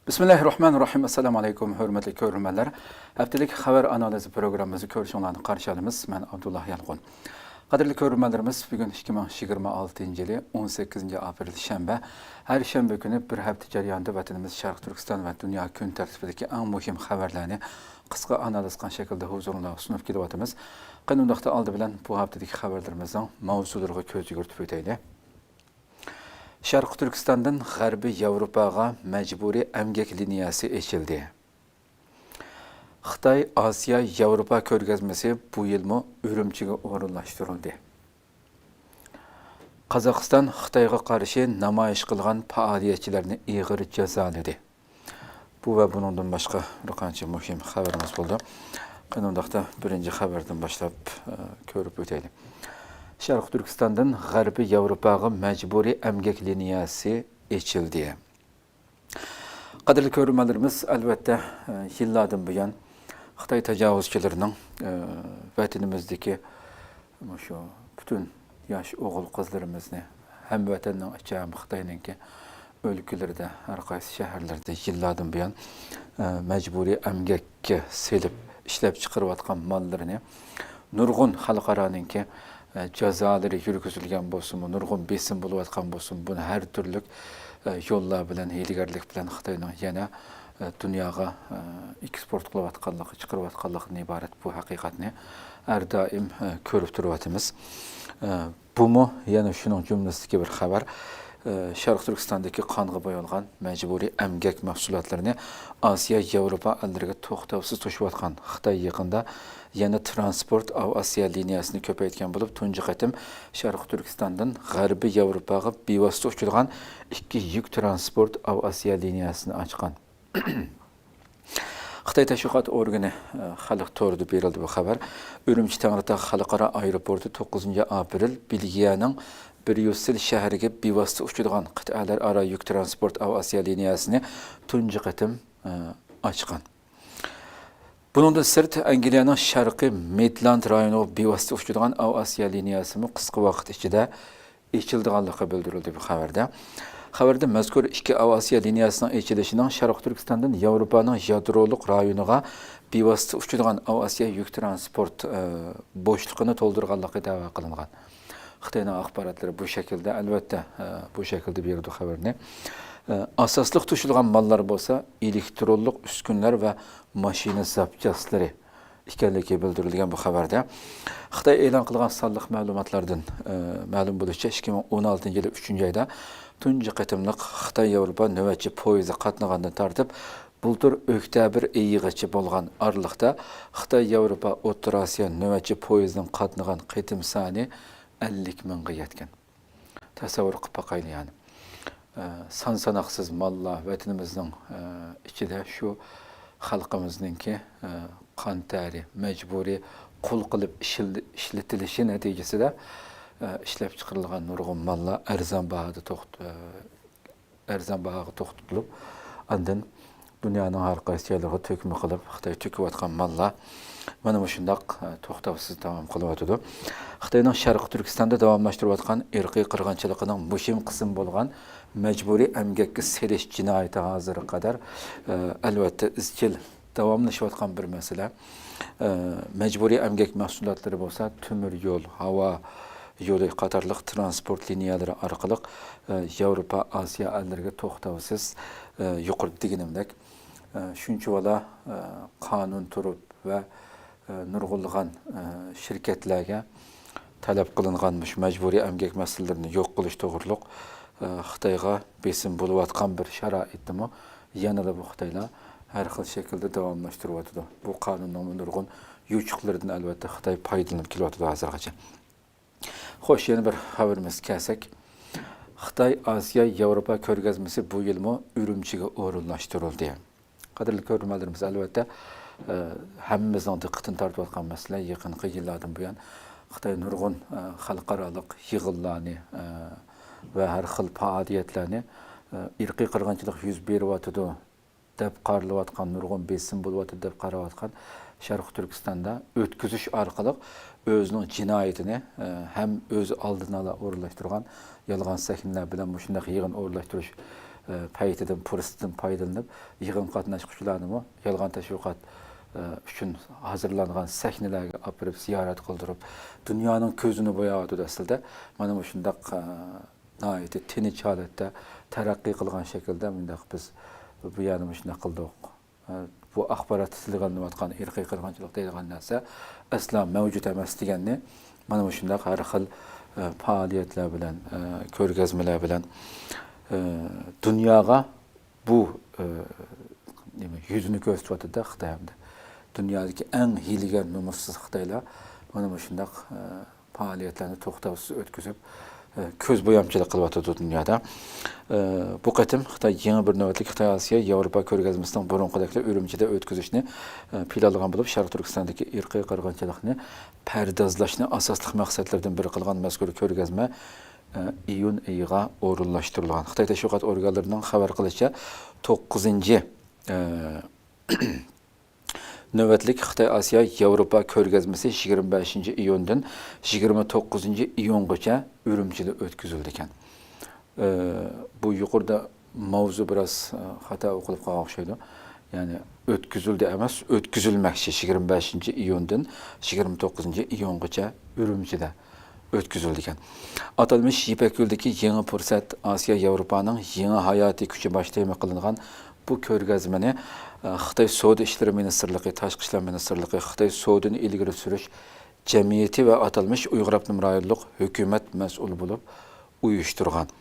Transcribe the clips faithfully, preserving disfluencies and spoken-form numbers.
بىسمىللاھىررەھمانىررەھىم. ئەسسالامۇئەلەيكۇم، ھۆرمەتلىك كۆرۈرمەنلەر. ھەپتىلىك خەۋەر ئانالىزى پروگراممىمىزنى كۆرۈشۈڭلارنى قارشى ئالىمىز. مەن ئابدۇللا يالقۇن. قەدىرلىك كۆرۈرمەنلىرىمىز، بۈگۈن ئىككى مىڭ يىگىرمە ئالتىنچى يىلى ئون سەككىزىنچى ئاپرېل شەنبە. ھەر شەنبە كۈنى بىر ھەپتە جەريانىدا ۋەتىنىمىز شەرقىي تۈركىستان ۋە دۇنيا كۈن تەرتىپىدىكى ئەڭ مۇھىم خەۋەرلەرنى قىسقا ئانالىز قىلغان شەكىلدە ھۇزۇرۇڭلارغا سۇنۇپ كېلىۋاتىمىز. قېنى ئۇنداقتا ئالدى بىلەن بۇ ھەپتىدىكى خەۋەرلىرىمىزنىڭ ماۋزۇلىرىغا كۆز يۈگۈرتۈپ ئۆتەيلى. شەرقىي تۈركىستاندىن غەربىي ياۋروپاغا مەجبۇرىي ئەمگەك لىنىيەسى ئېچىلدى. خىتاي ئاسىيا ياۋروپا كۆرگەزمىسى بۇ يىلمۇ ئۈرۈمچىگە ئورۇنلاشتۇرۇلدى. قازاقىستان خىتايغا قارشى نامايىش قىلغان پائالىيەتچىلەرنى ئېغىر جازالىدى. بۇ ۋە بۇنىڭدىن باشقا بىر قانچە مۇھىم خەۋىرىمىز بولدى. قېنى ئۇنداقتا بىرىنچى خەۋەردىن باشلاپ، ئە، كۆرۈپ ئۆتەيلى. شەرقىي تۈركىستاندىن غەربىي ياۋروپاغا مەجبۇرىي ئەمگەك لىنىيەسى ئېچىلدى. قەدىرلىك كۆرۈرمەنلىرىمىز، ئەلۋەتتە، ئە، يىللاردىن بۇيان خىتاي تاجاۋۇزچىلىرىنىڭ، ئە، ۋەتىنىمىزدىكى مۇشۇ پۈتۈن ياش ئوغۇل-قىزلىرىمىزنى ھەمۋەتەننىڭ ئىچى، ھەم خىتاينىڭكى ئۆلكىلىرىدە، ھەر قايسى شەھەرلەردە يىللاردىن بۇيان، ئە، مەجبۇرىي ئەمگەككە سېلىپ ئىشلەپچىقىرىۋاتقان ماللىرىنى نۇرغۇن خەلقئارانىڭكى، ئە، جازالىرى يۈرگۈزۈلگەن بولسىمۇ، نۇرغۇن بېسىم بولۇۋاتقان بولسىمۇ، بۇنى ھەر تۈرلۈك، ئە، يوللار بىلەن، ھىيلىگەرلىك بىلەن خىتاينىڭ يەنە، ئە، دۇنياغا، ئە، ئېكسپورت قىلىۋاتقانلىقى، چىقىرىۋاتقانلىقىدىن ئىبارەت بۇ ھەقىقەتنى ھەر دائىم، ئە، كۆرۈپ تۇرۇۋاتىمىز. ئە، بۇمۇ يەنە شۇنىڭ جۈملىسىدىكى بىر خەۋەر. ئە، شەرقىي تۈركىستاندىكى قانغا بويالغان مەجبۇرىي ئەمگەك مەھسۇلاتلىرىنى ئاسىيا، ياۋروپا ئەللىرىگە توختاۋسىز توشۇۋاتقان خىتاي يېقىندا يەنە ترانسپورت ئاۋىئاتسىيە لىنىيەسىنى كۆپەيتكەن بولۇپ، تۇنجى قېتىم شەرقىي تۈركىستاندىن غەربىي ياۋروپاغا بىۋاسىتە ئۇچىدىغان ئىككى يۈك ترانسپورت ئاۋىئاتسىيە لىنىيەسىنى ئاچقان. خىتاي تەشۋىقات ئورگىنى، ئە، خەلق تورىدا بېرىلدى بۇ خەۋەر. ئۈرۈمچى تەڭرىتاغ خەلقئارا ئايروپورتى توققۇزىنچى ئاپرېل بېلگىيەنىڭ بريۇسسېل شەھىرىگە بىۋاسىتە ئۇچىدىغان قىتئەلەر ئارا يۈك ترانسپورت ئاۋىئاتسىيە لىنىيەسىنى تۇنجى قېتىم، ئە، ئاچقان. بۇنىڭدىن سىرت، ئەنگلىيەنىڭ شەرقىي مىدلاند رايونىغا بىۋاسىتە ئۇچىدىغان ئاۋىئاتسىيە لىنىيەسىمۇ قىسقا ۋاقىت ئىچىدە ئېچىلىدىغانلىقى بىلدۈرۈلدى بۇ خەۋەردە. خەۋەردە مەزكۇر ئىككى ئاۋىئاتسىيە لىنىيەسىنىڭ ئېچىلىشىنىڭ شەرقىي تۈركىستاندىن ياۋروپانىڭ يادرولۇق رايونىغا بىۋاسىتە ئۇچىدىغان ئاۋىئاتسىيە يۈك ترانسپورت، ئە، بوشلۇقىنى تولدۇرغانلىقى دەۋا قىلىنغان. خىتاينىڭ ئاخباراتلىرى بۇ شەكىلدە، ئەلۋەتتە، ئە، بۇ شەكىلدە بېرىدۇ خەۋەرنى. ئە، ئاساسلىق توشۇلغان ماللار بولسا ئېلېكترونلۇق ئۈسكۈنىلەر ۋە ماشىنا زاپچاسلىرى ئىكەنلىكى بىلدۈرۈلگەن بۇ خەۋەردە. خىتاي ئېلان قىلغان سانلىق مەلۇماتلاردىن، ئە، مەلۇم بولۇشىچە، ئىككى مىڭ ئون ئالتىنچى يىلى ئۈچىنچى ئايدا تۇنجى قېتىملىق خىتاي ياۋروپا نۆۋەتچى پويىزى قاتنىغاندىن تارتىپ، بۇلتۇر ئۆكتەبىر ئېيىغىچە بولغان ئارىلىقتا خىتاي ياۋروپا ئوتتۇرا ئاسىيا نۆۋەتچى پويىزىنىڭ قاتنىغان قېتىم سانى ئەللىك مىڭغا يەتكەن. تەسەۋۋۇر قىلىپ باقايلى، يەنى. ئە، سان ساناقسىز ماللار ۋەتىنىمىزنىڭ، ئە، ئىچىدە شۇ خەلقىمىزنىڭكى، ئە، قان تەرى، مەجبۇرىي قۇل قىلىپ ئىشل-، ئىشلىتىلىشى نەتىجىسىدە، ئە، ئىشلەپچىقىرىلغان نۇرغۇن ماللار ئەرزان باھادا توخت-، ئە، ئەرزان باھاغا توختىتىلىپ، ئاندىن دۇنيانىڭ ھەر قايسى جايلىرىغا تۆكمە قىلىپ، خىتاي تۆكۈۋاتقان ماللار مانا مۇشۇنداق، ئە، توختاۋسىز داۋام قىلىۋاتىدۇ. خىتاينىڭ شەرقىي تۈركىستاندا داۋاملاشتۇرۇۋاتقان ئىرقىي قىرغىنچىلىقىنىڭ مۇھىم قىسمى بولغان مەجبۇرىي ئەمگەككە سېلىش جىنايىتى ھازىرغا قەدەر، ئە، ئەلۋەتتە، ئىزچىل داۋاملىشىۋاتقان بىر مەسىلە. ئە، مەجبۇرىي ئەمگەك مەھسۇلاتلىرى بولسا تۆمۈر يول، ھاۋا يولى قاتارلىق ترانسپورت لىنىيەلىرى ئارقىلىق، ئە، ياۋروپا، ئاسىيا ئەللىرىگە توختاۋسىز، ئە، يۇقىرىدا دېگىنىمدەك، ئە، شۇنچىۋالا، ئە، قانۇن تۇرۇپ ۋە، ئە، نۇرغۇنلىغان، ئە، شىركەتلەرگە تەلەپ قىلىنغان مۇشۇ مەجبۇرىي ئەمگەك مەسىلىلىرىنى يوق قىلىش توغرۇلۇق، ئە، خىتايغا بېسىم بولۇۋاتقان بىر شارائىتتىمۇ يەنىلا بۇ خىتايلار ھەر خىل شەكىلدە داۋاملاشتۇرۇۋاتىدۇ. بۇ قانۇننىڭمۇ نۇرغۇن يوچۇقلىرىدىن، ئەلۋەتتە، خىتاي پايدىلىنىپ كېلىۋاتىدۇ ھازىرغىچە. خوش، يەنە بىر خەۋىرىمىزگە كەلسەك، خىتاي ئاسىيا ياۋروپا كۆرگەزمىسى بۇ يىلمۇ ئۈرۈمچىگە ئورۇنلاشتۇرۇلدى. قەدىرلىك كۆرۈرمەنلىرىمىز، ئەلۋەتتە، ئە، ھەممىمىزنىڭ دىققىتىنى تارتىۋاتقان مەسىلە، يېقىنقى يىللاردىن بۇيان خىتاي نۇرغۇن، ئە، خەلقئارالىق يىغىنلارنى، ئە، ۋە ھەر خىل پائالىيەتلەرنى، ئە، ئىرقىي قىرغىنچىلىق يۈز بېرىۋاتىدۇ دەپ قارىلىۋاتقان، نۇرغۇن بېسىم بولۇۋاتىدۇ دەپ قاراۋاتقان شەرقىي تۈركىستاندا ئۆتكۈزۈش ئارقىلىق ئۆزىنىڭ جىنايىتىنى، ئە، ھەم ئۆزى ئالدىنى ئالا ئورۇنلاشتۇرغان يالغان سەھنىلەر بىلەن مۇشۇنداق يىغىن ئورۇنلاشتۇرۇش، ئە، پەيتىدىن، پۇرسىتىدىن پايدىلىنىپ، يىغىن قاتناشقۇچىلارنىمۇ يالغان تەشۋىقات، ئە، ئۈچۈن ھازىرلانغان سەھنىلەرگە ئاپىرىپ زىيارەت قىلدۇرۇپ، دۇنيانىڭ كۆزىنى بوياۋاتىدۇ ئەسلىدە. مانا مۇشۇنداق، ئە، ناھايىتى تىنچ ھالەتتە تەرەققىي قىلغان شەكىلدە مۇنداق بىز بۇ يەرنى مۇشۇنداق قىلدۇق. ئە، بۇ ئاخباراتتا تىلغا ئېلىنىۋاتقان ئىرقىي قىرغىنچىلىق دەيدىغان نەرسە ئەسلا مەۋجۇت ئەمەس دېگەننى مانا مۇشۇنداق ھەر خىل، ئە، پائالىيەتلەر بىلەن، ئە، كۆرگەزمىلەر بىلەن، ئە، دۇنياغا بۇ، ئە، نېمە، يۈزىنى كۆرسىتىۋاتىدۇ خىتاي ھەمدە. دۇنيادىكى ئەڭ ھىيلىگەر، نومۇسسىز خىتايلار مانا مۇشۇنداق، ئە، پائالىيەتلەرنى توختاۋسىز ئۆتكۈزۈپ، ئە، كۆز بويامچىلىق قىلىۋاتىدۇ دۇنيادا. ئە، بۇ قېتىم خىتاي يېڭى بىر نۆۋەتلىك خىتاي ئاسىيا ياۋروپا كۆرگەزمىسىنىڭ بۇرۇنقىدەكلا ئۈرۈمچىدە ئۆتكۈزۈشنى، ئە، پىلانلىغان بولۇپ، شەرقىي تۈركىستاندىكى ئىرقىي قىرغىنچىلىقنى پەردازلاشنى ئاساسلىق مەقسەتلىرىدىن بىرى قىلغان مەزكۇر كۆرگەزمە، ئە، ئىيۇن ئېيىغا ئورۇنلاشتۇرۇلغان. خىتاي تەشۋىقات ئورگانلىرىنىڭ خەۋەر قىلىشىچە، توققۇزىنچى، ئە، نۆۋەتلىك خىتاي ئاسىيا ياۋروپا كۆرگەزمىسى يىگىرمە بەشىنچى ئىيۇندىن يىگىرمە توققۇزىنچى ئىيۇنغىچە ئۈرۈمچىدە ئۆتكۈزۈلىدىكەن. ئى، بۇ يۇقىرىدا ماۋزۇ بىراز، ئى، خاتا ئوقۇلۇپ قالغان ئوخشايدۇ. يەنى ئۆتكۈزۈلدى ئەمەس، ئۆتكۈزۈلمەكچى. يىگىرمە بەشىنچى ئىيۇندىن يىگىرمە توققۇزىنچى ئىيۇنغىچە ئۈرۈمچىدە ئۆتكۈزۈلىدىكەن. ئاتالمىش يىپەك يولىدىكى يېڭى پۇرسەت، ئاسىيا ياۋروپانىڭ يېڭى ھاياتىي كۈچى باش تېما قىلىنغان بۇ كۆرگەزمىنى، ئە، خىتاي سودا ئىشلىرى مىنىستىرلىقى، تاشقى ئىشلار مىنىستىرلىقى، خىتاي سودىنى ئىلگىرى سۈرۈش جەمئىيىتى ۋە ئاتالمىش ئۇيغۇر ئاپتونوم رايونلۇق ھۆكۈمەت مەسئۇلى بولۇپ ئۇيۇشتۇرغان.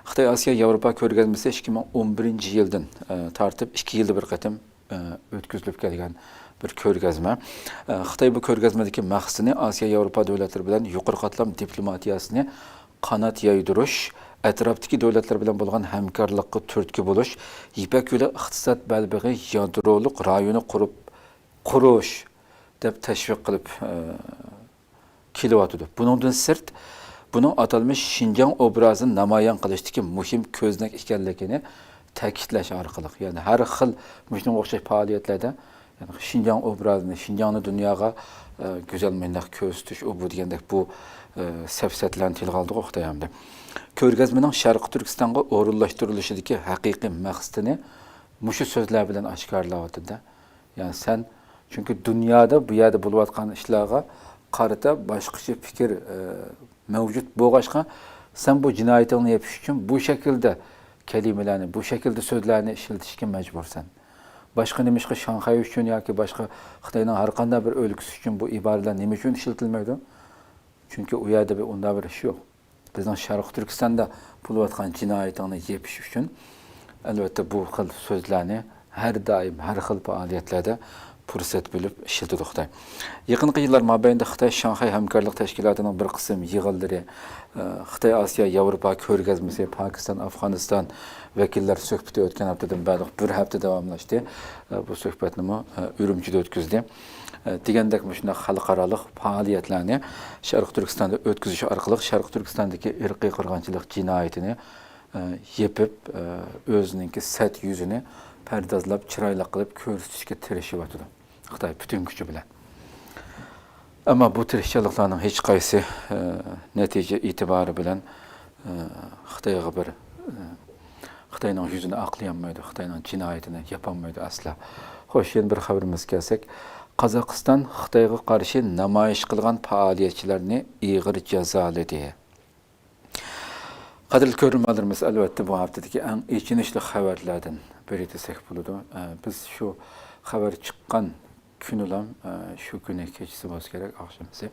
خىتاي ئاسىيا ياۋروپا كۆرگەزمىسى ئىككى مىڭ ئون بىرىنچى يىلدىن، ئە، تارتىپ ئىككى يىلدا بىر قېتىم، ئە، ئۆتكۈزۈلۈپ كەلگەن بىر كۆرگەزمە. ئە، خىتاي بۇ كۆرگەزمىدىكى مەقسىتىنى ئاسىيا ياۋروپا دۆلەتلىرى بىلەن يۇقىرى قاتلام دىپلوماتىيەسىنى قانات يايدۇرۇش، ئەتراپتىكى دۆلەتلەر بىلەن بولغان ھەمكارلىققا تۈرتكە بولۇش، يىپەك يولى ئىقتىساد بەلبېغى يادرولۇق رايونى قۇرۇپ، قۇرۇش دەپ تەشۋىق قىلىپ، ئە، كېلىۋاتىدۇ. بۇنىڭدىن سىرت، بۇنىڭ ئاتالمىش شىنجاڭ ئوبرازىنى نامايان قىلىشتىكى مۇھىم كۆزنەك ئىكەنلىكىنى تەكىتلەش ئارقىلىق، يەنى ھەر خىل مۇشۇنىڭغا ئوخشاش پائالىيەتلەردە، يەنى شىنجاڭ ئوبرازىنى، شىنجاڭنى دۇنياغا، ئە، گۈزەل مۇنداق كۆرسىتىش، ئۇ بۇ دېگەندەك بۇ، ئە، سەپسەتىلەرنى تىلغا ئالدۇق خىتاي ھەمدە. كۆرگەزمىنىڭ شەرقىي تۈركىستانغا ئورۇنلاشتۇرۇلۇشىدىكى ھەقىقىي مەقسىتىنى مۇشۇ سۆزلەر بىلەن ئاشكارىلاۋاتىدۇ. يەنى سەن، چۈنكى دۇنيادا بۇ يەردە بولۇۋاتقان ئىشلارغا قارىتا باشقىچە پىكىر، ئە، مەۋجۇت بولغاچقا، سەن بۇ جىنايىتىڭنى يېپىش ئۈچۈن بۇ شەكىلدە كەلىمىلەرنى، بۇ شەكىلدە سۆزلەرنى ئىشلىتىشكە مەجبۇرسەن. باشقا نېمىشقا شاڭخەي ئۈچۈن ياكى باشقا خىتاينىڭ ھەر قانداق بىر ئۆلكىسى ئۈچۈن بۇ ئىبارىلەر نېمە ئۈچۈن ئىشلىتىلمەيدۇ؟ چۈنكى ئۇ يەردە بىر ئۇنداق بىر ئىش يوق. بىزنىڭ شەرقىي تۈركىستاندا بولۇۋاتقان جىنايىتىڭنى يېپىش ئۈچۈن، ئەلۋەتتە، بۇ خىل سۆزلەرنى ھەر دائىم، ھەر خىل پائالىيەتلەردە پۇرسەت بۆلۈپ ئىشلىتىدۇ خىتاي. يېقىنقى يىللار مابەينىدە خىتاي شاڭخەي ھەمكارلىق تەشكىلاتىنىڭ بىر قىسىم يىغىنلىرى، ئە، خىتاي ئاسىيا ياۋروپا كۆرگەزمىسى، پاكىستان، ئافغانىستان ۋەكىللەر سۆھبىتى ئۆتكەن ھەپتىدىن بەرلىق بىر ھەپتە داۋاملاشتى. ئە، بۇ سۆھبەتنىمۇ، ئە، ئۈرۈمچىدە ئۆتكۈزدى. ئە، دېگەندەك مۇشۇنداق خەلقئارالىق پائالىيەتلەرنى شەرقىي تۈركىستاندا ئۆتكۈزۈش ئارقىلىق شەرقىي تۈركىستاندىكى ئىرقىي قىرغىنچىلىق جىنايىتىنى، ئە، يېپىپ، ئە، ئۆزىنىڭكى سەت يۈزىنى پەردازلاپ، چىرايلىق قىلىپ كۆرسىتىشكە تىرىشىۋاتىدۇ خىتاي پۈتۈن كۈچى بىلەن. ئەمما بۇ تىرىشچانلىقلارنىڭ ھېچقايسى، ئە، نەتىجە ئېتىبارى بىلەن، ئە، خىتايغا بىر، ئە، خىتاينىڭ يۈزىنى ئاقلىيالمايدۇ، خىتاينىڭ جىنايىتىنى ياپالمايدۇ ئەسلا. خوش، يەنە بىر خەۋىرىمىزگە كەلسەك، قازاقىستان خىتايغا قارشى نامايىش قىلغان پائالىيەتچىلەرنى ئېغىر جازالىدى. قەدىرلىك كۆرۈرمەنلىرىمىز، ئەلۋەتتە، بۇ ھەپتىدىكى ئەڭ ئېچىنىشلىق خەۋەرلەردىن بىرى دېسەك بولىدۇ. ئە، بىز شۇ خەۋەر چىققان كۈنىلا، ئە، شۇ كۈنى كېچىسى بولسا كېرەك، ئاخشىمىسى،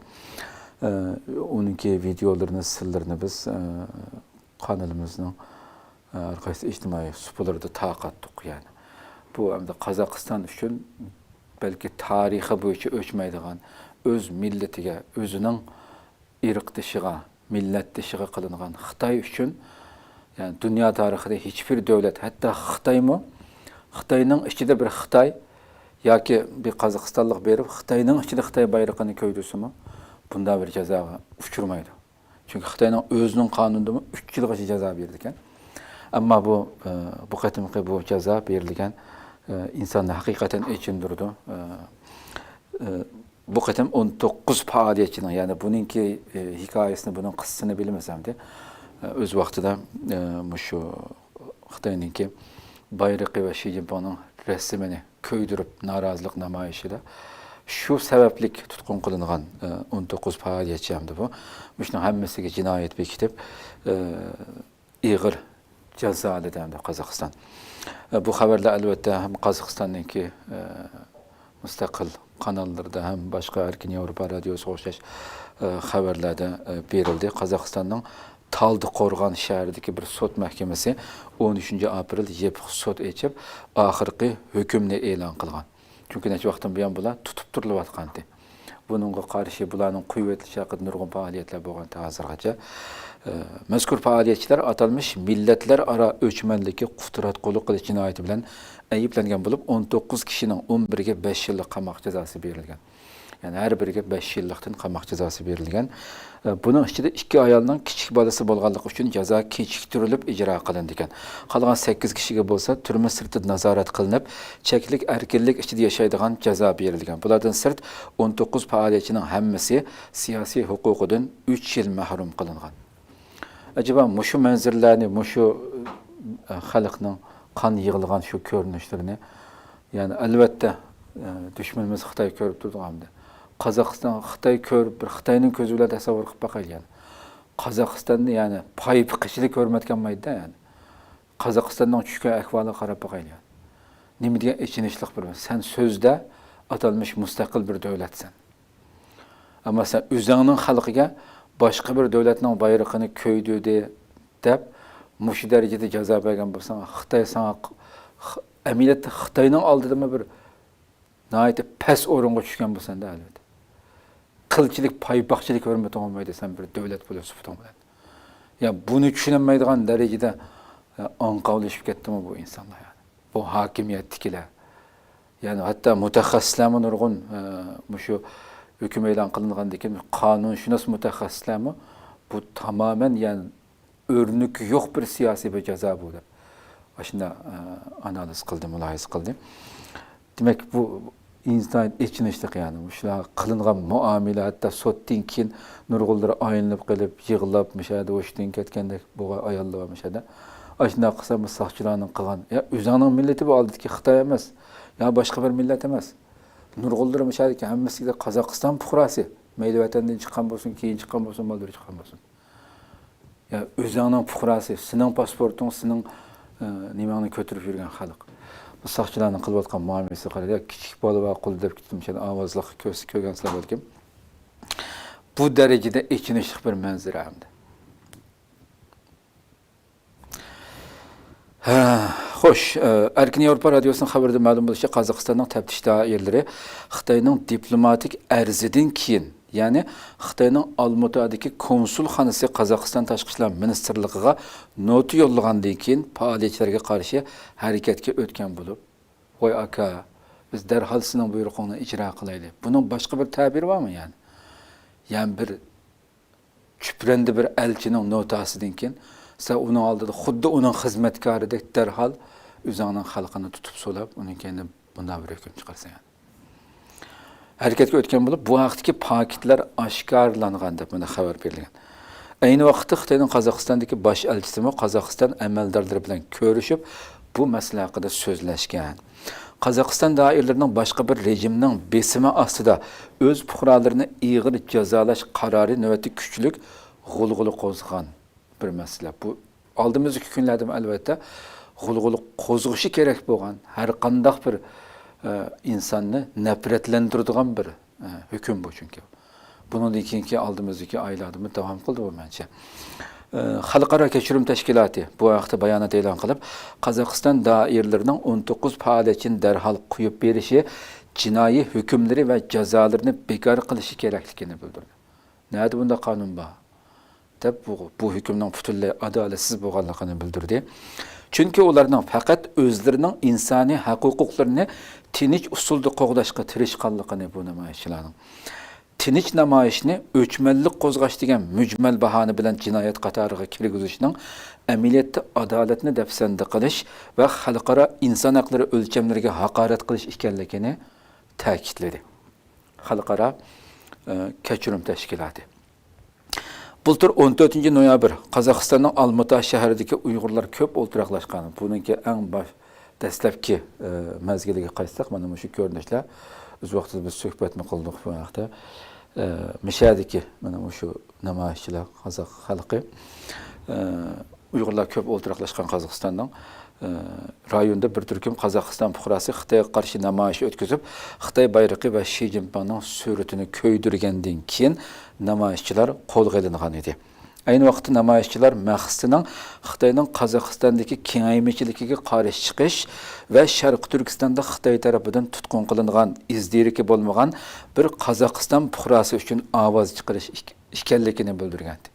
ئە، ئۇنىڭكى ۋىدېئولىرىنى، سىنلىرىنى بىز، ئە، قانىلىمىزنىڭ، ئە، ھەر قايسى ئىجتىمائىي سۇپىلىرىدا تارقاتتۇق، يەنى. بۇ ئەمدى قازاقىستان ئۈچۈن بەلكى تارىخى بويىچە ئۆچمەيدىغان، ئۆز مىللىتىگە، ئۆزىنىڭ ئىرقدىشىغا، مىللەتدىشىغا قىلىنغان خىتاي ئۈچۈن، يەنى دۇنيا تارىخىدا ھېچبىر دۆلەت، ھەتتا خىتايمۇ، خىتاينىڭ ئىچىدە بىر خىتاي ياكى بىر قازاقىستانلىق بېرىپ، خىتاينىڭ ئىچىدە خىتاي بايرىقىنى كۆيدۈرسىمۇ، بۇنداق بىر جازاغا ئۇچرىمايدۇ. چۈنكى خىتاينىڭ ئۆزىنىڭ قانۇنىدىمۇ ئۈچ يىلغىچە جازا بېرىدىكەن. ئەمما بۇ، ئە، بۇ قېتىمقى بۇ جازا بېرىلگەن، ئە، ئىنساننى ھەقىقەتەن ئېچىندۇرىدۇ. ئە، ئە، بۇ قېتىم ئون توققۇز پائالىيەتچىنىڭ، يەنى بۇنىڭكى، ئە، ھېكايىسىنى، بۇنىڭ قىسسىسىنى بىلىمىز ئەمدى. ئە، ئۆز ۋاقتىدا، ئە، مۇشۇ خىتاينىڭكى بايرىقى ۋە شى جىنپىڭنىڭ رەسىمىنى كۆيدۈرۈپ نارازىلىق نامايىشىدا شۇ سەۋەبلىك تۇتقۇن قىلىنغان، ئە، ئون توققۇز پائالىيەتچى ھەمدە بۇ، مۇشۇنىڭ ھەممىسىگە جىنايەت بېكىتىپ، ئە، ئېغىر جازالىدى ھەمدە قازاقىستان. ئە، بۇ خەۋەرلەر ئەلۋەتتە ھەم قازاقىستاننىڭكى، ئە، مۇستەقىل قاناللىرىدا ھەم باشقا ئەركىن ياۋروپا رادىيوسىغا ئوخشاش، ئە، خەۋەرلەردە، ئە، بېرىلدى. قازاقىستاننىڭ تالدىقورغان شەھىرىدىكى بىر سوت مەھكىمىسى ئون ئۈچىنچى ئاپرېل يېپىق سوت ئېچىپ، ئاخىرقى ھۆكۈمنى ئېلان قىلغان. چۈنكى نەچچە ۋاقىتتىن بۇيان بۇلار تۇتۇپ تۇرۇلۇۋاتقانىدى. بۇنىڭغا قارشى بۇلارنىڭ قويۇۋېتىلىشى ھەققىدە نۇرغۇن پائالىيەتلەر بولغان ھازىرغىچە. ئە، مەزكۇر پائالىيەتچىلەر ئاتالمىش مىللەتلەر ئارا ئۆچمەنلىككە قۇتراتقۇلۇق قىلىش جىنايىتى بىلەن ئەيىبلەنگەن بولۇپ، ئون توققۇز كىشىنىڭ ئون بىرىگە بەش يىللىق قاماق جازاسى بېرىلگەن. يەنى ھەر بىرىگە بەش يىللىقتىن قاماق جازاسى بېرىلگەن. ئە، بۇنىڭ ئىچىدە ئىككى ئايالنىڭ كىچىك بالىسى بولغانلىقى ئۈچۈن جازا كېچىكتۈرۈلۈپ ئىجرا قىلىنىدىكەن. قالغان سەككىز كىشىگە بولسا تۈرمە سىرتىدا نازارەت قىلىنىپ، چەكلىك ئەركىنلىك ئىچىدە ياشايدىغان جازا بېرىلگەن. بۇلاردىن سىرت، ئون توققۇز پائالىيەتچىنىڭ ھەممىسى سىياسىي ھوقۇقىدىن ئۈچ يىل مەھرۇم قىلىنغان. ئەجەبا، مۇشۇ مەنزىرىلەرنى، مۇشۇ، ئە، خەلقنىڭ قان يىغلىغان شۇ كۆرۈنۈشلىرىنى، يەنى، ئەلۋەتتە، ئە، دۈشمىنىمىز خىتاي كۆرۈپ تۇرىدىغان ئەمدى. قازاقىستان، خىتاي كۆرۈپ، بىر خىتاينىڭ كۆزى بىلەن تەسەۋۋۇر قىلىپ باقايلى، يەنى. قازاقىستاننى، يەنى، پايپىقىچىلىك كۆرمەيدىغان مايدا، يەنى. قازاقىستاننىڭ چۈشكەن ئەھۋالىغا قاراپ باقايلى، يەنى. نېمە دېگەن ئېچىنىشلىق بىر، سەن سۆزدە ئاتالمىش مۇستەقىل بىر دۆلەتسەن. ئەمما سەن ئۆزۈڭنىڭ خەلقىگە باشقا بىر دۆلەتنىڭ بايرىقىنى كۆيدۈردى دەپ، مۇشۇ دەرىجىدە جازا بەرگەن بولساڭ، خىتاي ساڭا ق-، خ-، ئەمەلىيەتتە خىتاينىڭ ئالدىدىمۇ بىر ناھايىتى پەس ئورۇنغا چۈشكەن بولىسەن-دە، ئەلۋەتتە. قىلچىلىك، پايپاقچىلىك ھۆرمىتىڭ بولمايدۇ، سەن بىر دۆلەت بولۇش سۈپىتىڭ بىلەن. يا، بۇنى چۈشىنەلمەيدىغان دەرىجىدە، ئە، ئاڭقاۋلىشىپ كەتتىمۇ بۇ ئىنسانلار، يەنى؟ بۇ ھاكىمىيەتتىكىلەر. يەنى ھەتتا مۇتەخەسسىسلەرمۇ نۇرغۇن، ئە، مۇشۇ ھۆكۈم ئېلان قىلىنغاندىن كېيىن قانۇنشۇناس مۇتەخەسسىسلەرمۇ بۇ تامامەن، يەنى، ئۆرنىكى يوق بىر سىياسىي بىر جازا بۇ دەپ، ئاشۇنداق، ئە، ئانالىز قىلدى، مۇلاھىزە قىلدى. دېمەك، بۇ ئىنتايىن ئېچىنىشلىق، يەنى مۇشۇلار قىلىنغان مۇئامىلە، ھەتتا سوتتىن كېيىن نۇرغۇنلىرى ئايلىنىپ قېلىپ يىغلاپ، مۇشۇ يەردە ھوشىدىن كەتكەندەك بولغان ئاياللار بار مۇشۇ يەردە. ئاشۇنداق قىلسا، بۇ ساقچىلارنىڭ قىلغان، يا ئۆزۈڭنىڭ مىللىتى بۇ ئالدىدىكى، خىتاي ئەمەس، يا باشقا بىر مىللەت ئەمەس. نۇرغۇنلىرى مۇشۇ يەردىكى ھەممىسى قازاقىستان پۇقراسى. مەيلى ۋەتەندىن چىققان بولسۇن، كېيىن چىققان بولسۇن، بالدۇر چىققان بولسۇن. يا ئۆزۈڭنىڭ پۇقراسى، سېنىڭ پاسپورتۇڭ، سېنىڭ، ئە، نېمەڭنى كۆتۈرۈپ يۈرگەن خەلق. بۇ ساقچىلارنىڭ قىلىۋاتقان مۇئامىلىسىگە قارىغاندا، يا كىچىك بالا بار قولىدا دەپ كېتىپ، مۇشۇ ئاۋازلىق كۆرسە كۆرگەنسىلەر بەلكىم. بۇ دەرىجىدە ئېچىنىشلىق بىر مەنزىرە ئەمدى. ھە، خوش، ئە، ئەركىن ياۋروپا رادىيوسىنىڭ خەۋىرىدە مەلۇم بولۇشىچە، قازاقىستاننىڭ تەپتىش دائىرىلىرى خىتاينىڭ دىپلوماتىك ئەرزىدىن كېيىن، يەنى خىتاينىڭ ئالمۇتادىكى كونسۇلخانىسى قازاقىستان تاشقى ئىشلار مىنىستىرلىقىغا نوتا يوللىغاندىن كېيىن پائالىيەتچىلەرگە قارشى ھەرىكەتكە ئۆتكەن بولۇپ، ۋاي ئاكا، بىز دەرھال سېنىڭ بۇيرۇقۇڭنى ئىجرا قىلايلى. بۇنىڭ باشقا بىر تەبىرى بارمۇ يەنى؟ يەنى بىر چۈپرەندە بىر ئەلچىنىڭ نوتاسىدىن كېيىن، سەن ئۇنىڭ ئالدىدا خۇددى ئۇنىڭ خىزمەتكارىدەك دەرھال ئۆزۈڭنىڭ خەلقىنى تۇتۇپ سولاپ، ئۇنىڭ كەينىدىن بۇنداق بىر ھۆكۈم چىقارسەن. ھەرىكەتكە ئۆتكەن بولۇپ، بۇ ھەقتىكى پاكىتلەر ئاشكارىلانغان دەپ مۇنداق خەۋەر بېرىلگەن. ئەينى ۋاقىتتا خىتاينىڭ قازاقىستاندىكى باش ئەلچىسىمۇ قازاقىستان ئەمەلدارلىرى بىلەن كۆرۈشۈپ، بۇ مەسىلە ھەققىدە سۆزلەشكەن. قازاقىستان دائىرىلىرىنىڭ باشقا بىر رېجىمنىڭ بېسىمى ئاستىدا ئۆز پۇقرالىرىنى ئېغىر جازالاش قارارى نۆۋەتتە كۈچلۈك غۇلغۇلا قوزغىغان بىر مەسىلە. بۇ ئالدىمىزدىكى كۈنلەردىمۇ، ئەلۋەتتە، غۇلغۇلا قوزغىشى كېرەك بولغان ھەر قانداق بىر، ئە، ئىنساننى نەپرەتلەندۈرىدىغان بىر، ئە، ھۆكۈم بۇ، چۈنكى. بۇنىڭدىن كېيىنكى ئالدىمىزدىكى ئايلاردىمۇ داۋام قىلىدۇ بۇ، مەنچە. ئە، خەلقئارا كەچۈرۈم تەشكىلاتى بۇ ھەقتە بايانات ئېلان قىلىپ، قازاقىستان دائىرىلىرىنىڭ ئون توققۇز پائالىيەتچىنى دەرھال قويۇپ بېرىشى جىنايى ھۆكۈملىرى ۋە جازالىرىنى بىكار قىلىشى كېرەكلىكىنى بىلدۈردى. نەدە بۇنداق قانۇن بار؟ دەپ بۇ، بۇ ھۆكۈمنىڭ پۈتۈنلەي ئادالەتسىز بولغانلىقىنى بىلدۈردى. چۈنكى ئۇلارنىڭ پەقەت ئۆزلىرىنىڭ ئىنسانىي ھەق-ھوقۇقلىرىنى تىنچ ئۇسۇلدا قوغداشقا تىرىشقانلىقىنى، بۇ نامايىشچىلارنىڭ تىنچ نامايىشنى ئۆچمەنلىك قوزغاش دېگەن مۈجمەل باھانە بىلەن جىنايەت قاتارىغا كىرگۈزۈشنىڭ ئەمەلىيەتتە ئادالەتنى دەپسەندە قىلىش ۋە خەلقئارا ئىنسان ھەقلىرى ئۆلچەملىرىگە ھاقارەت قىلىش ئىكەنلىكىنى تەكىتلىدى. خەلقئارا، ئە، كەچۈرۈم تەشكىلاتى. بۇلتۇر ئون تۆتىنچى نويابىر قازاقىستاننىڭ ئالمۇتا شەھىرىدىكى ئۇيغۇرلار كۆپ ئولتۇراقلاشقان، بۇنىڭكى ئەڭ باش، دەسلەپكى، ئە، مەزگىلىگە قايتساق، مانا مۇشۇ كۆرۈنۈشلەر ئۆز ۋاقتىدا بىز سۆھبەتمۇ قىلدۇق بۇ ھەقتە. ئە، مىشەدىكى مانا مۇشۇ نامايىشچىلار، قازاق خەلقى، ئە، ئۇيغۇرلار كۆپ ئولتۇراقلاشقان قازاقىستاننىڭ، ئە، رايوندا بىر تۈركۈم قازاقىستان پۇقراسى خىتايغا قارشى نامايىش ئۆتكۈزۈپ، خىتاي بايرىقى ۋە شى جىنپىڭنىڭ سۈرىتىنى كۆيدۈرگەندىن كېيىن، نامايىشچىلار قولغا ئېلىنغان ئىدى. ئەينى ۋاقىتتا نامايىشچىلار مەقسىتىنىڭ خىتاينىڭ قازاقىستاندىكى كېڭەيمىچىلىكىگە قارشى چىقىش ۋە شەرقىي تۈركىستاندا خىتاي تەرىپىدىن تۇتقۇن قىلىنغان ئىز دېرىكى بولمىغان بىر قازاقىستان پۇقراسى ئۈچۈن ئاۋاز چىقىرىش ئىك-، ئىكەنلىكىنى بىلدۈرگەنتى.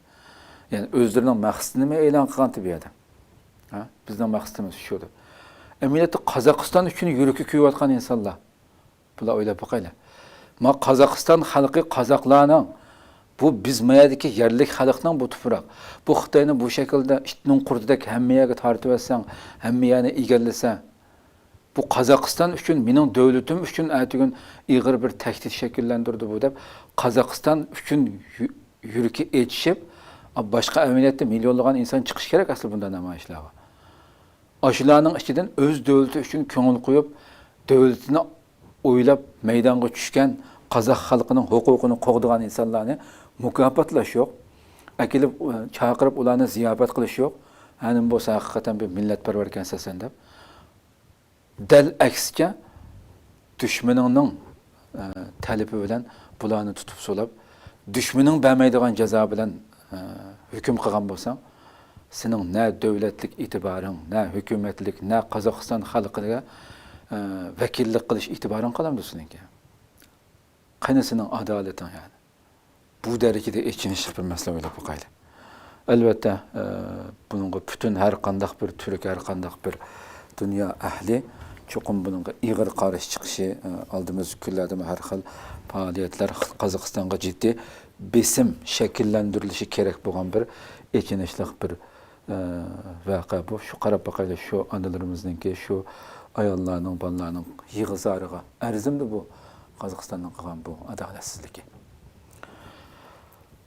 يەنى ئۆزلىرىنىڭ مەقسىتىنىمۇ ئېلان قىلغانتى بۇ يەردە. ھە؟ بىزنىڭ مەقسىتىمىز شۇ دەپ. ئەمەلىيەتتە قازاقىستان ئۈچۈن يۈرىكى كۆيۈۋاتقان ئىنسانلار. بۇلار ئويلاپ باقايلى. ما قازاقىستان خەلقى، قازاقلارنىڭ، بۇ بىز ما يەردىكى يەرلىك خەلقنىڭ بۇ تۇپراق. بۇ خىتاينى بۇ شەكىلدە ئىتنىڭ قۇرتىدەك ھەممە يەرگە تارتىۋەتسەڭ، ھەممە يەرنى ئىگىلىسەڭ، بۇ قازاقىستان ئۈچۈن، مېنىڭ دۆلىتىم ئۈچۈن ئەتىگۈن ئېغىر بىر تەھدىت شەكىللەندۈرىدۇ بۇ دەپ، قازاقىستان ئۈچۈن يۈ-، يۈرىكى ئېچىشىپ، باشقا ئەمەلىيەتتە مىليونلىغان ئىنسان چىقىشى كېرەك ئەسلى بۇنداق نامايىشلارغا. ئاشۇلارنىڭ ئىچىدىن ئۆز دۆلىتى ئۈچۈن كۆڭۈل قويۇپ، دۆلىتىنى ئويلاپ مەيدانغا چۈشكەن، قازاق خەلقىنىڭ ھوقۇقىنى قوغدىغان ئىنسانلارنى مۇكاپاتلاش يوق. ئەكېلىپ، چاقىرىپ ئۇلارنى زىياپەت قىلىش يوق. ھە، نېمە بولسا ھەقىقەتەن بىر مىللەتپەرۋەر ئىكەنسەن سەن دەپ. دەل ئەكسىچە، دۈشمىنىڭنىڭ، ئە، تەلىپى بىلەن بۇلارنى تۇتۇپ سولاپ، دۈشمىنىڭ بەرمەيدىغان جازا بىلەن، ئە، ھۆكۈم قىلغان بولساڭ، سېنىڭ نە دۆلەتلىك ئېتىبارىڭ، نە ھۆكۈمەتلىك، نە قازاقىستان خەلقىگە، ئە، ۋەكىللىك قىلىش ئېتىبارىڭ قالامدۇ سېنىڭكى؟ قېنى سېنىڭ ئادالىتىڭ يەنى؟ بۇ دەرىجىدە ئېچىنىشلىق بىر مەسىلە، ئويلاپ باقايلى. ئەلۋەتتە، ئە، بۇنىڭغا پۈتۈن ھەر قانداق بىر تۈرك، ھەر قانداق بىر دۇنيا ئەھلى چوقۇم بۇنىڭغا ئېغىر قارشى چىقىشى، ئە، ئالدىمىزدىكى كۈنلەردىمۇ ھەر خىل پائالىيەتلەر، قازاقىستانغا جىددىي بېسىم شەكىللەندۈرۈلۈشى كېرەك بولغان بىر ئېچىنىشلىق بىر ئە، ۋەقە بۇ. شۇ قاراپ باقايلى، شۇ ئانىلىرىمىزنىڭكى، شۇ ئاياللارنىڭ، بالىلارنىڭ يىغا-زارىغا ئەرزىمدۇ بۇ قازاقىستاننىڭ قىلغان بۇ ئادالەتسىزلىكى؟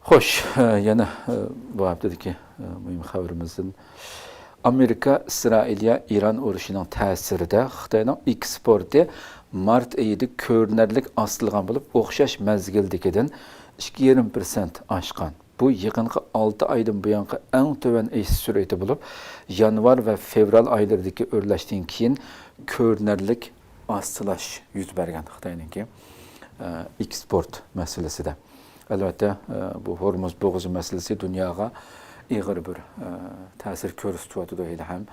خوش، ئە، يەنە، ئە، بۇ ھەپتىدىكى، ئە، مۇھىم خەۋىرىمىزدىن، ئامېرىكا، ئىسرائىلىيە، ئىران ئۇرۇشىنىڭ تەسىرىدە خىتاينىڭ ئېكسپورتى مارت ئېيىدا كۆرۈنەرلىك ئاستىلىغان بولۇپ، ئوخشاش مەزگىلدىكىدىن ئىككى يېرىم پىرسەنت ئاشقان. بۇ يېقىنقى ئالتە ئايدىن بۇيانقى ئەڭ تۆۋەن ئېشىش سۈرئىتى بولۇپ، يانۋار ۋە فېۋرال ئايلىرىدىكى ئۆرلەشتىن كېيىن كۆرۈنەرلىك ئاستىلاش يۈز بەرگەن خىتاينىڭكى، ئە، ئېكسپورت مەسىلىسىدە. ئەلۋەتتە، ئە، بۇ ھورمۇز بوغۇزى مەسىلىسى دۇنياغا ئېغىر بىر، ئە، تەسىر كۆرسىتىۋاتىدۇ ھېلىھەم.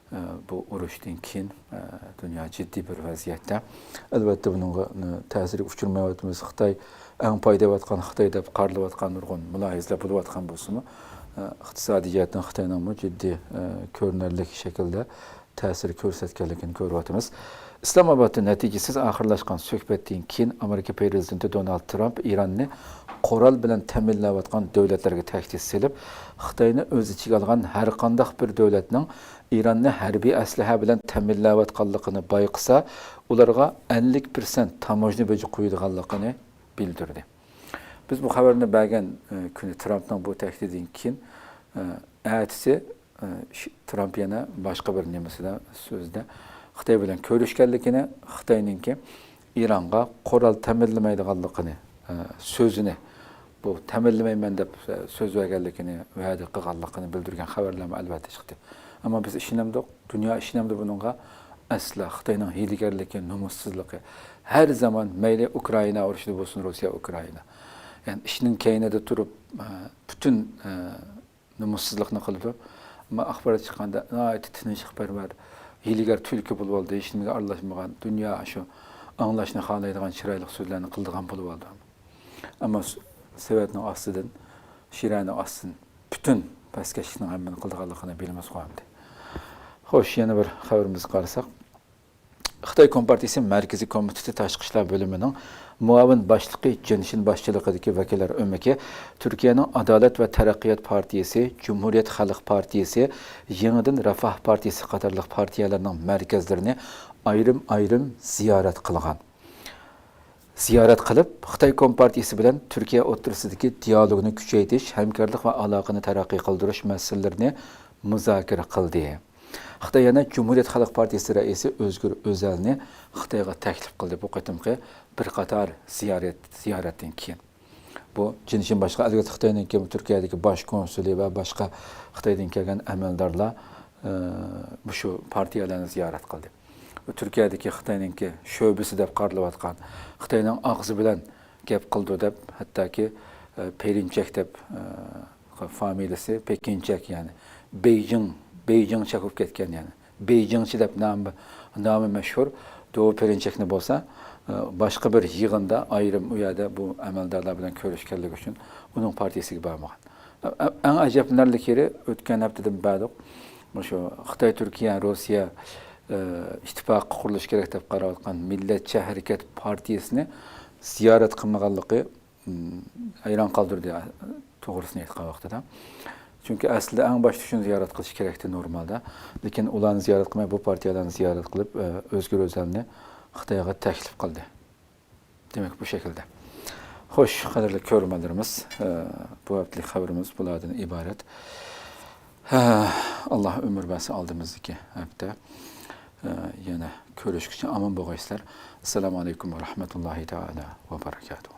ئە، بۇ ئۇرۇشتىن كېيىن، ئە، دۇنيا جىددىي بىر ۋەزىيەتتە. ئەلۋەتتە، بۇنىڭغا، ئە، تەسىرگە ئۇچرىمايۋاتىمىز. خىتاي ئەڭ پايدا ئېلىۋاتقان خىتاي دەپ قارىلىۋاتقان نۇرغۇن مۇلاھىزىلەر بولۇۋاتقان بولسىمۇ، ئە، ئىقتىسادىي جەھەتتىن خىتاينىڭمۇ جىددىي، ئە، كۆرۈنەرلىك شەكىلدە تەسىر كۆرسەتكەنلىكىنى كۆرۈۋاتىمىز. ئىسلامئابادتا نەتىجىسىز ئاخىرلاشقان سۆھبەتتىن كېيىن، ئامېرىكا پىرېزىدېنتى دونالد ترامپ ئىراننى قورال بىلەن تەمىنلەۋاتقان دۆلەتلەرگە تەھدىت سېلىپ، خىتاينى ئۆز ئىچىگە ئالغان ھەر قانداق بىر دۆلەتنىڭ ئىراننى ھەربىي ئەسلىھە بىلەن تەمىنلەۋاتقانلىقىنى بايقىسا، ئۇلارغا ئەللىك پىرسەنت تاموژنا بېجى قويىدىغانلىقىنى بىلدۈردى. بىز بۇ خەۋەرنى بەرگەن، ئە، كۈنى ترامپنىڭ بۇ تەھدىتىدىن كېيىن، ئە، ئەتىسى، ئە، ش-، ترامپ يەنە باشقا بىر نېمىسىدە، سۆزىدە خىتاي بىلەن كۆرۈشكەنلىكىنى، خىتاينىڭكى ئىرانغا قورال تەمىنلىمەيدىغانلىقىنى، ئە، سۆزىنى، بۇ تەمىنلىمەيمەن دەپ، ئە، سۆز بەرگەنلىكىنى، ۋەدە قىلغانلىقىنى بىلدۈرگەن خەۋەرلەرمۇ ئەلۋەتتە چىقتى. ئەمما بىز ئىشىنەمدۇق، دۇنيا ئىشىنەمدۇ بۇنىڭغا؟ ئەسلا. خىتاينىڭ ھىيلىگەرلىكى، نومۇسسىزلىقى، ھەر زامان مەيلى ئۇكرائىنا ئۇرۇشىدا بولسۇن، روسىيە، ئۇكرائىنا. يەنى ئىشنىڭ كەينىدە تۇرۇپ، ئە، پۈتۈن، ئە، نومۇسسىزلىقنى قىلىدۇ. ئەمما ئاخبارات چىققاندا ناھايىتى تىنچلىقپەرۋەر، ھىيلىگەر تۈلكە بولۇۋالدى، ھېچنېمىگە ئارىلاشمىغان، دۇنيا شۇ ئاڭلاشنى خالايدىغان چىرايلىق سۆزلەرنى قىلىدىغان بولۇۋالدى. ئەمما س-، سېۋەتنىڭ ئاستىدىن، شىرەنىڭ ئاستىدىن پۈتۈن پەسكەشلىكنىڭ ھەممىنى قىلىدىغانلىقىنى بىلىمىزغۇ ئەمدى. خوش، يەنە بىر خەۋىرىمىزگە قارىساق، خىتاي كومپارتىيىسى مەركىزىي كومىتېتى تاشقى ئىشلار بۆلۈمىنىڭ مۇئاۋىن باشلىقى جېن شىن باشچىلىقىدىكى ۋەكىللەر ئۆمىكى تۈركىيەنىڭ ئادالەت ۋە تەرەققىيات پارتىيىسى، جۇمھۇرىيەت خەلق پارتىيىسى، يېڭىدىن رىفاھ پارتىيىسى قاتارلىق پارتىيەلەرنىڭ مەركەزلىرىنى ئايرىم-ئايرىم زىيارەت قىلغان. زىيارەت قىلىپ، خىتاي كومپارتىيىسى بىلەن تۈركىيە ئوتتۇرىسىدىكى دىيالوگنى كۈچەيتىش، ھەمكارلىق ۋە ئالاقىنى تەرەققىي قىلدۇرۇش مەسىلىلىرىنى مۇزاكىرە قىلدى. خىتاي يەنە جۇمھۇرىيەت خەلق پارتىيىسى رەئىسى ئۆزگۈر ئۆزەلنى خىتايغا تەكلىپ قىلدى. بۇ قېتىمقى بىر قاتار زىيارەت، زىيارەتتىن كېيىن. بۇ جىنشىن باشقا، ئەلۋەتتە، خىتاينىڭكى تۈركىيەدىكى باش كونسۇلى ۋە باشقا خىتايدىن كەلگەن ئەمەلدارلار، ئى، مۇشۇ پارتىيەلەرنى زىيارەت قىلدى. تۈركىيەدىكى خىتاينىڭكى شۆبىسى دەپ قارىلىۋاتقان، خىتاينىڭ ئاغزى بىلەن گەپ قىلىدۇ دەپ، ھەتتاكى، ئى، پېرىنچەك دەپ، ئى، فامىلىسى پېكىنچەك، يەنى بېيجىڭ، بېيجىڭچەك بولۇپ كەتكەن، يەنى بېيجىڭچى دەپ نامى، نامى مەشھۇر دو پېرىنچەكنى بولسا، ئى، باشقا بىر يىغىندا ئايرىم ئۇ يەردە بۇ ئەمەلدارلار بىلەن كۆرۈشكەنلىكى ئۈچۈن ئۇنىڭ پارتىيىسىگە بارمىغان. ئە-، ئەڭ ئەجەبلىنەرلىك يېرى، ئۆتكەن ھەپتىدىن بەردۇق، مۇشۇ خىتاي، تۈركىيە، روسىيە، ئى، ئىتتىپاقى قۇرۇلۇشى كېرەك دەپ قاراۋاتقان مىللەتچى ھەرىكەت پارتىيىسىنى زىيارەت قىلمىغانلىقى، م، ھەيران قالدۇردى، توغرىسىنى ئېيتقان ۋاقتىدا. چۈنكى ئەسلىدە ئەڭ باشتا شۇنى زىيارەت قىلىش كېرەكتى نورمالدا. لېكىن ئۇلارنى زىيارەت قىلماي، بۇ پارتىيەلەرنى زىيارەت قىلىپ، ئى، ئۆزگۈر ئۆزەلنى خىتايغا تەكلىپ قىلدى. دېمەك، بۇ شەكىلدە. خوش، قەدىرلىك كۆرۈرمەنلىرىمىز، ئى، بۇ ھەپتىلىك خەۋىرىمىز بۇلاردىن ئىبارەت. ھە، ئاللا ئۆمۈر بەرسە، ئالدىمىزدىكى ھەپتە، ئى، يەنە كۆرۈشكىچە ئامان بولغايسىلەر. ئەسسالامۇ ئەلەيكۇم ۋە رەھمەتۇللاھى تائالا ۋە بەرەكاتۇھ.